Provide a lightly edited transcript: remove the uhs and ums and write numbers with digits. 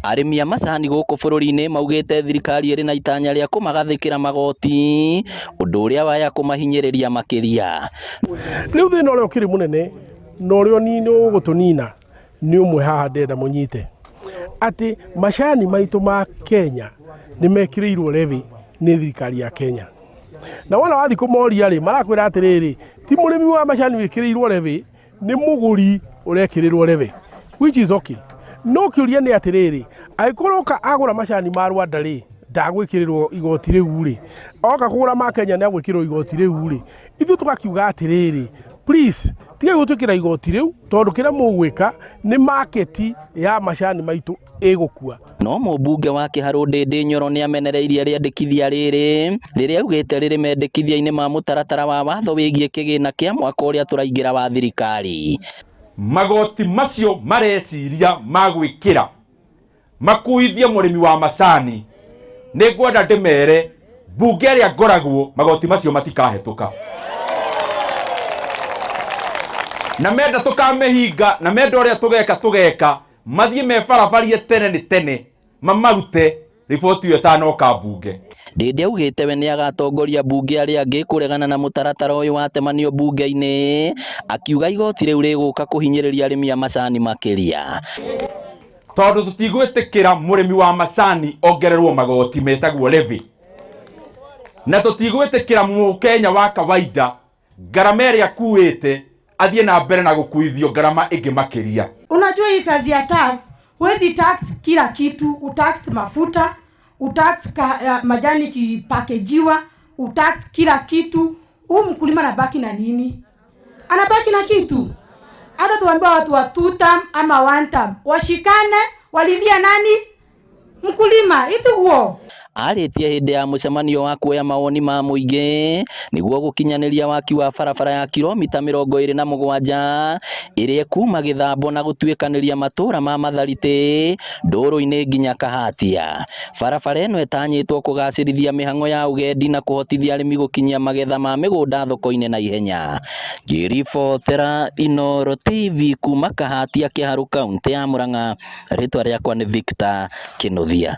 Arĩmi a macani gũkũ bũrũri-inĩ maugĩte thirikari ĩrĩ na itanya rĩa kũmagathĩkĩra magoti ũndũ ũrĩa waya kũmahinyĩrĩria makĩria. Rĩu thĩna ũrĩa ũkĩrĩ mũnene na ũrĩa ũgũtũnina nĩ ũmwe haha ndĩrenda mũnyite atĩ macani maitũ ma Kenya nĩ mekĩrĩirwo levy nĩ thirikari ya Kenya. Na wona wathiĩ kũmoria rĩ, marakwĩra atĩrĩrĩ, ti mũrĩmi wa macani wĩkĩrĩirwo levy, nĩ mũgũri ũrekĩrĩrwo levy, which is okay. No kĩũria nĩ atĩrĩrĩ, angĩkorwo oka agũra macani ma Rwanda rĩ, ndagwĩkĩrĩrwo igoti rĩu rĩ, oka kũgũra ma Kenya nĩ agwĩkĩrĩrwo igoti rĩu rĩ, ithuĩ tũgakiuga atĩrĩrĩ, please tigai gũtwĩkĩra igoti rĩu tondũ kĩrĩa mũgwĩka nĩ market ya macani maitũ ĩgũkua. No mũmbunge wa Kĩharũ Ndĩndĩ Nyoro nĩamenereirie rĩandĩkithia rĩrĩ rĩrĩa augĩte rĩrĩ mendekithia-inĩ ma mũtaratara wa watho wĩgiĩ kĩgĩna kĩa mwaka ũrĩa tũraingĩra wa thirikari. Magoti macio mareciria ma gwĩkĩra makuithie mũrĩmi wa macani, nĩ ngwenda ndĩmere mbunge ĩrĩa ngoragwo magoti macio matikahetũka, na menda tũkamĩhinga, na menda ũrĩa tũgeka tũgeka, mathiĩ mebarabarie tene nĩ tene mamarute riboti ĩyo ĩtanoka mbunge. Ndĩndĩ augĩte we nĩagatongoria mbunge arĩa angĩ kũregana na mũtaratara ũyũ watemanio mbunge-inĩ, akiuga igoti rĩu rĩgũka kũhinyĩrĩria arĩmi a macani makĩria. Tondũ tũtigwĩtĩkĩra mũrĩmi wa macani ongererwo magoti metagwo levy, na tũtigwĩtĩkĩra mũkenya wa kawaida ngarama ĩrĩa akuĩte athiĩ na mbere na gũkuithio ngarama ĩngĩ makĩria. Unajua hii kazi ya tax, huwezi tax kila kitu, utax mafuta, utax majani kipakejiwa, utax kila kitu. Huu mkulima anabaki na nini? Anabaki na kitu? Hata tuambiwa watu wa 2 term ama 1 term washikane, walilia nani? Mkulima ituguo. Arĩtie hĩndĩ ya mũcemanio wa kuoya mawoni ma mũingĩ nĩguo gũkinyanĩria waki wa barabara ya kilomita 27 ĩrĩa kuma Gĩthambo na gũtuĩkanĩria matũũra ma Matharĩtĩ, Ndũrũ-inĩ nginya Kahatia. Barabara ĩno ĩtanyĩtwo kũgacĩrithia mĩhang'o ya ũgendi na kũhotithia arĩmi gũkinyia magetha ma mĩgũnda thoko-inĩ na ihenya. Ngĩribotera Inooro TV kuma Kahatia, Kĩharũ, kaũntĩ ya Murang'a, rĩtwa rĩakwa nĩ Victor Kĩnuthia.